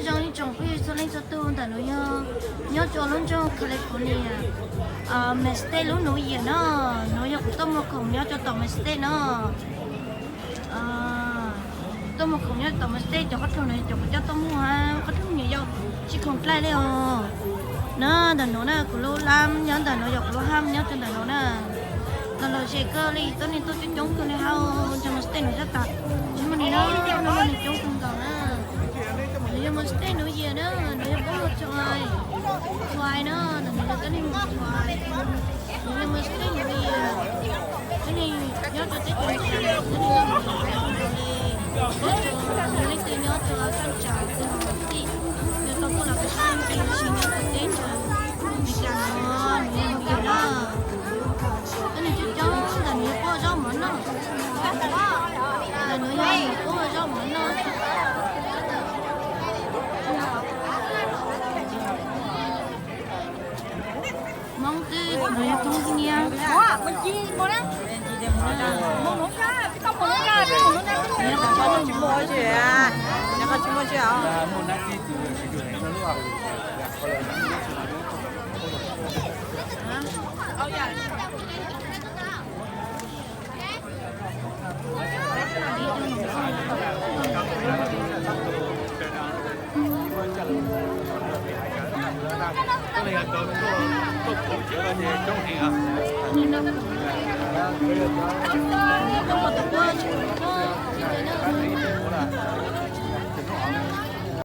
Zoo ib tsoom phooj ywg txhua leej txhua tus, ntawm nuav yog nyob rua lub nroog California, Merced lub New Year na. Nuav yog kuv tuaj muag khoom nyob rua tom Merced no. Tuaj muag khoom nyob tom Merced, cov qhov rooj no cov kuv coj tuaj muag, qhov rooj nyuam yaus tsis khoom dlaim li os. Na, ntawm nuav na kuv lub lab nyob ntawm nuav, yog kuv lub hab nyob rua ntawm nuav na. Los lom zem kawg li, tuab neeg tuaj coob coob kawg li hab, nyob Merced nuav sab tas. Tsis muaj neeg na, nyob Merced nuav coob kawg nkaus na. Nuav yog Merced New Year na, nuav yog puab muag tshua, tshua na, nuav yog tuab neeg muag tshua. Nuav yog Merced New Year, tuab neeg nyob rua teb chaws Amelikas, tuab neeg nyob rua teb chaws Amelikas, nyob rua teb chaws Texas, yog tau tuaj los peb sab teb chaws, tsis nyob rua teb chaws Amelikas no, nuav yog New Year na. Tuab neeg coob coob ntawm nuav yog puab ua zaub mov noj, ntawm nuav yog puab ua zaub mov noj. Hmoob twb nuav yog Hmoob nyiab.